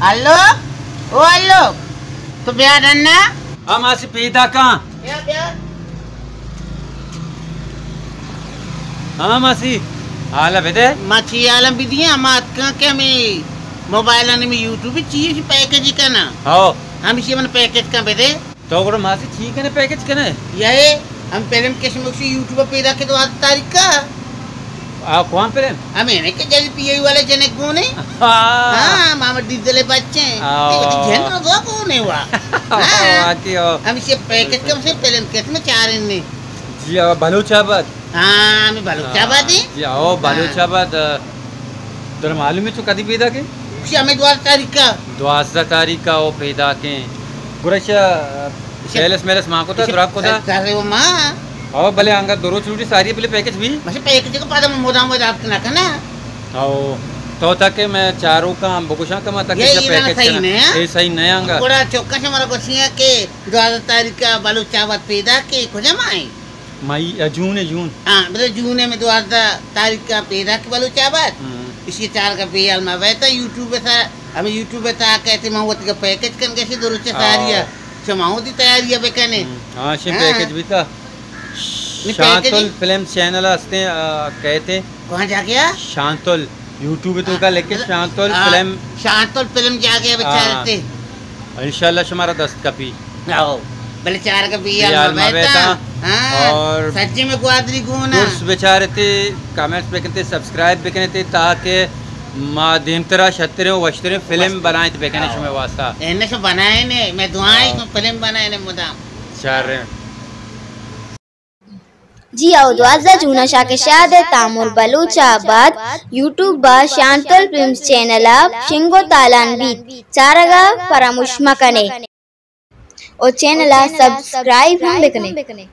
ہلو، او ہلو، تو بیا ڈنا۔ ہاں ماسی، پیدا کاں۔ بیا، بیا۔ ہاں ماسی، حالا بدے۔ ما چی حالا بدیاں، ما اتکاں کہ ہمیں موبائل نے میں یوٹیوب چی پیکج کنا۔ ہاؤ۔ ہمیشی من پیکج کن بدے۔ تو گڑا ماسی چی کنے، پیکج کنے؟ یہ ہم فلم کش مکشی یوٹیوب پیدا کے دوازدہ تاریخ کا۔ آ، کون فلم؟ ہمیں نے کہ جل پی آئی والے جنک گونے۔ ہاں۔ ہاں، محمد ڈیزل بچے۔ آ۔ جن رضا گونے وا۔ ہاں۔ واقعی ہو۔ ہم سے پیکج کم سے فلم کس میں چارن نے۔ جی، آ، بلوچ آباد۔ ہاں، ہمیں بلوچ آباد ہی۔ جی، آؤ، بلوچ آباد، آ، ترا معلوم ہے چو کدی پیدا کے؟ اسی ہمیں دوازدہ تاریخ کا۔ دوازدہ تاریخ کا او پیدا کے۔ گرش، آ، سیلس میلس ماں کو تھا، درا کو تھا۔ سر وہ ماں۔ او بلے آنگا دو روچ لوٹی ساری بلے پیکج بھی؟ مجھے پیکج کو پتا مودام ودافت نہ کنا۔ او تو تک میں چاروں کا ہم بگوشاں کما تک یہ پیکج صحیح کنا۔ نہیں ہے۔ یہ صحیح نہیں آنگا۔ گڑا چوکا سے ہمارا گوشی ہے کہ دوازدہ تاریخ کا بلوچ آباد پیدا کے کجا مائیں؟ مئی، آ، جون ہے، جون۔ ہاں، بلے جون ہے، میں دوازدہ تاریخ کا پیدا کے بلوچ آباد۔ ہاں۔ اسی چار کا بیال میں بیتا یوٹیوب تھا، ہمیں یوٹیوب تھا کہتے میں وقت کا پیکج کن گئے سے دو روچے ساری ہے۔ ہاں۔ شما ہوتی تیاری ہے بکنے۔ ہاں، شی ہاں۔ پیکج بھی تھا۔ نہیں، پیکج شانتل ہی۔ فلم چینل ہستے، آ، کہتے۔ کہاں جا گیا؟ شانتل۔ یوٹیوب تو کا لکھ کے شانتل ہاں، فلم۔ شانتل فلم جا گیا بیچارے ہاں۔ تے۔ انشاءاللہ شمارا دست کپی۔ آؤ۔ بلے چار کا بی بیال ما بیتا۔ ہاں۔ اور سچی میں گوادری گونا۔ درس بیچارے تے کمنٹس بکنتے، سبسکرائب بکنتے تاکہ ما دیمترا شتریں و وشتریں فلم بنائیں تو بکنے شمے واسطہ۔ اے نشو بنائے نے، میں دعائیں ہاں۔ تو فلم بنائے نے مدام۔ چار رہے ہیں۔ جی او دوازدہ جون ء شاکر شاد ء تامر بلوچ آباد یوٹیوب ء شانتل فلمز چینل ء شنگ و تالان بیت، چارگ ء فراموش مہ کنے و چینل ء سبسکرائب ہم بکنے۔